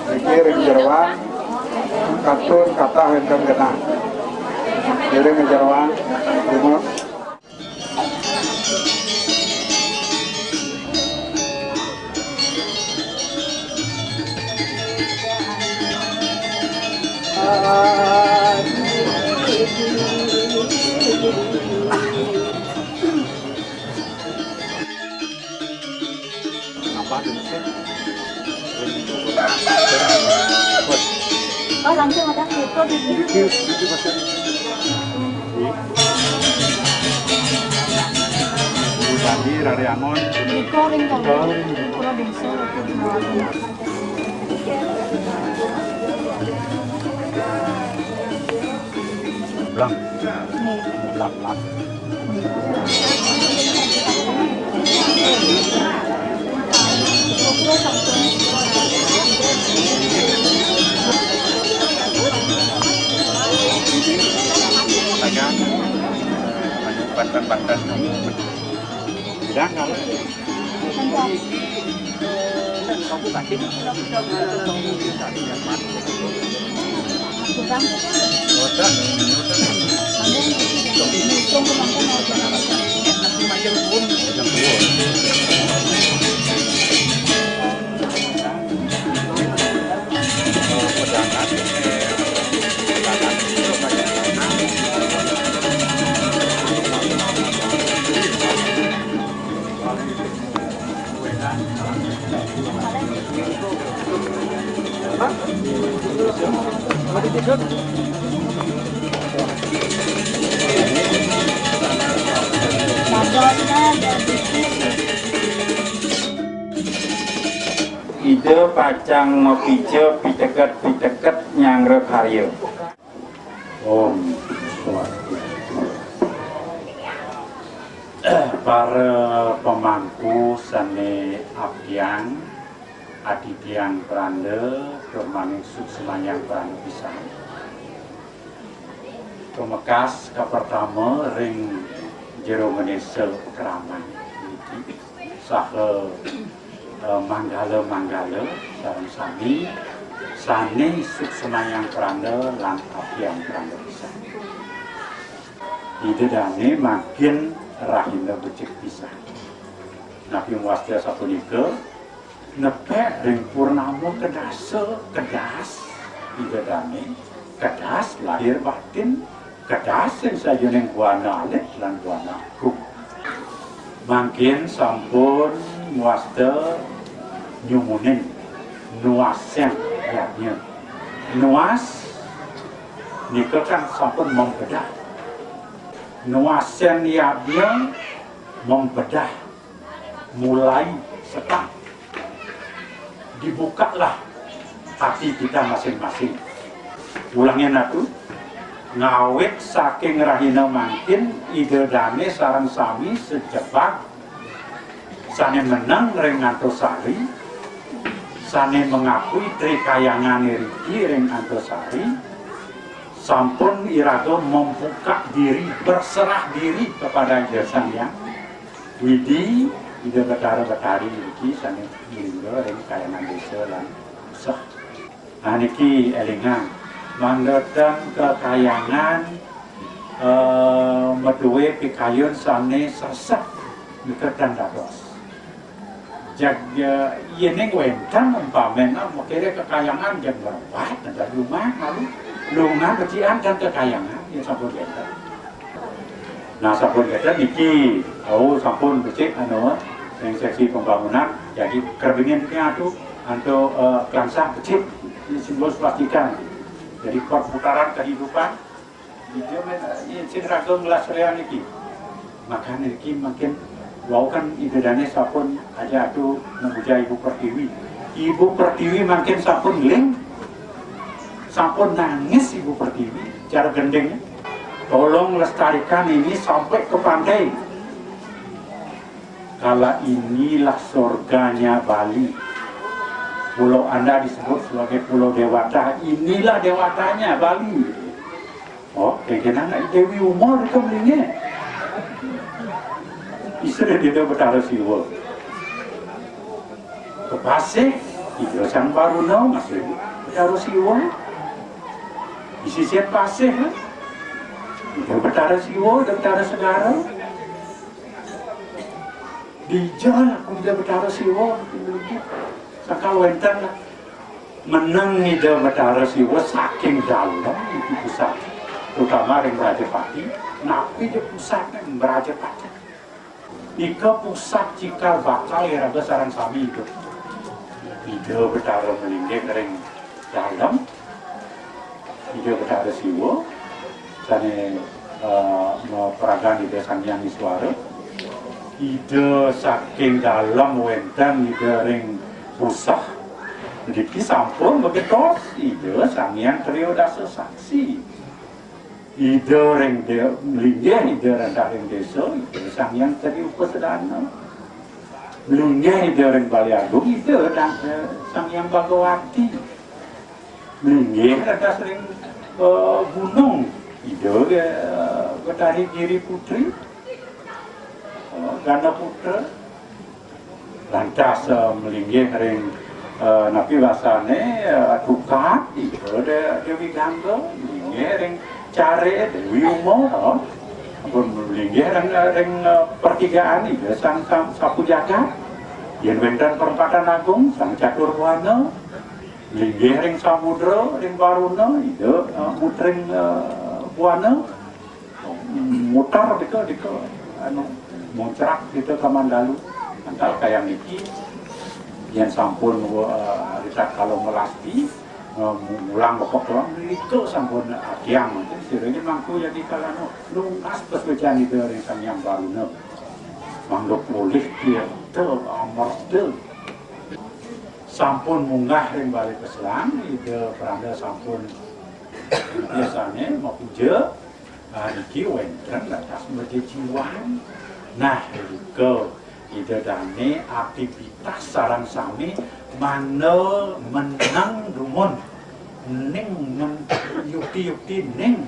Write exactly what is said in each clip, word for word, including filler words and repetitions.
Niki ring jeroan, kantun kathah wénten genah. Ngiring ring jeroan, jumuk. Apa tuh, Mas? Oh, langsung ada foto di sini. Tadi Rari Angon. Iko ring kono. Iko ring. Pura desa. Blang. Blang, blang. Banten, Banten. Udah, kalau Ida pacang mapija piteket-piteket nyanggra karya. Om Swastiastu. Para pamangku sané abdiang, adidiyang pranda, tur maning suksmayang pranda pisan. Pamekas kapertama ring jero menesa pakraman niki saha, eh, manggala-manggala sareng sami sané suksmayang pranda lan abdiang pranda pisan. Ida dané mangkin rahina becik pisan. Napi muastia sapunika, nepek ring purnama kedasa, kedas Ida dané, kedas lahir batin, kedas ring sajeroning buana alit lan buana agung. Mangkin sampun muasta nyumunin nuasén yadnya. Nuas nika kan sampun membedah. Nuasén yadnya membedah, mulai sekat. Dibukalah hati kita masing-masing. Ulangin atu, ngawit saking rahina mangkin Ida dané sareng sami sajebag sané meneng ring Antasari, sané mengakui Tri Kayangané riki ring Antasari, sampun iraga membuka diri, berserah diri kepada Ida Sang Hyang Widhi, Ida Betara Betari niki sané nglingga ring Kayangan Desa lan Seh. Nah, niki élingang, mangda ten kakayangan, eh, madué pikayun sané sesat, nika ten dados. Jag, eh, yéning wénten umpamina makiré kakayangan, jag ngrebat, nénten jumah, malu lungan becikan ten kakayangan, yén sampun wénten. Nah, sampun kénten niki, oh, sampun becik anu, ring seksi pembangunan, jadi kerbingin niki atu, antuk, eh, klangsah becik, simbol swastika. Jadi perputaran kehidupan, Ida men, eh, sing raga nglestariang niki. Makané niki mangkin wau kan Ida dané sampun ajak atu memuja Ibu Pertiwi. Ibu Pertiwi mangkin sampun ngeling, sampun nangis Ibu Pertiwi, cara gending. Tolong lestarikan ini sampai ke pantai. Kala inilah surganya Bali. Pulau Anda disebut sebagai Pulau Dewata, inilah dewatanya Bali. Oh, kéngkén anak Déwi Uma nika melinggih. Istri Ida Betara Siwa. Ka Pasih, Ida Sang Baruna, masih Betara Siwa. Di sisih Pasih, Ida Betara Siwa, Ida Betara Segara. Dija lah Ida Betara Siwa, sangkal wénten lah. Meneng Ida Betara Siwa saking dalem niki pusat, terutama ring Mrajapati, napi ja pusat ring Mrajapati. Nika pusat cikal bakal iraga sareng sami idup. Ida Betara malinggih ring dalem, Ida Betara Siwa, sané, eh, mapragan Ida Sang Hyang Iswara. Ida saking dalem wénten Ida ring pusat. Niki sampun begitos Ida Sang Hyang Triodasa Saksi. Ida ring de-, linggih Ida rendah ring désa, Ida Sang Hyang Tri Upasedana. Linggih Ida ring Balé Agung, Ida dan, eh, Sang Hyang Bhagawati. Linggih rendah ring, eh, gunung, Ida, eh, Betari Giri Putri, eh, Gana Putra. Lantas, eh, malinggih ring, eh, napi wastané, eh, tukad, Ida Dé-, Déwi Gangga, linggih ring caré Déwi Uma, oh. Ampun malinggih ring, ring, eh, pertigaan Ida Sang Sam-, Sapu Jagat. Yén wénten perempatan agung, Sang Catur Buana, linggih ring samudra, ring Baruna, Ida, eh, mutring, eh, Buana. Mutar dika, dika, anu, muncrat dika ka Mandalu. Angkal kayang niki, yén sampun, eh, ritatkala melasti, eh, mu-, mulang bepek doang, nika sampun akyang. Sira niki mangku jadi kalana nunas pasepican Ida ring Sang Hyang Baruna. Mangda polih tirta amerta. Sampun munggah ring Balé Peselang, Ida Pranda sampun Biasane mapuja, nah, niki wenten lekas majejiwan. Nah, irika Ida dane aktivitas sareng sami mangda meneng dumun. Ning men-, yukti-yukti ning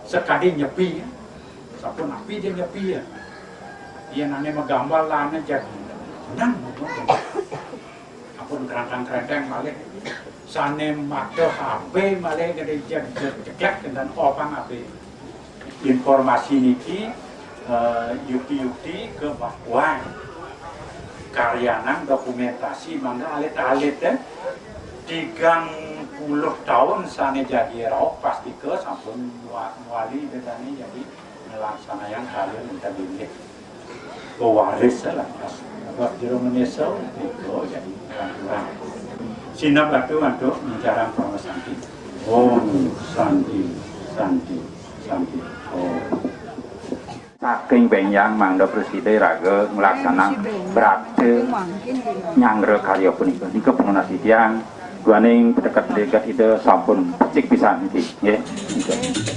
sakadi nyepi. Sampun api dia nyepi ya. Yen ane magambar lane jagi meneng dumun. Ampun krantang-krantang malih. Sane maca H P malih gede jeg-, jeg-, jeglek dan opang H P. Informasi niki, eh, yukti-yukti ke bahwa karyanang dokumentasi mangda alit-alit, eh, tigang puluh tahun sane jagi rauh pastika sampun wa-, wali dedane jadi ngelaksanayang karya minta bilih. Pewaris lah. Sebab jero menyesal, itu jadi kurang-kurang. Sinab batu antuk menjarang parama santi. Om Santi, Santi, Santi. Om. Saking benjang mangda prasida raga nglaksanang brakta nyanggra karya punika. Nika panunas titiang, duaning peteket legat Ida sampun becik pisan niki, nggih. Nika.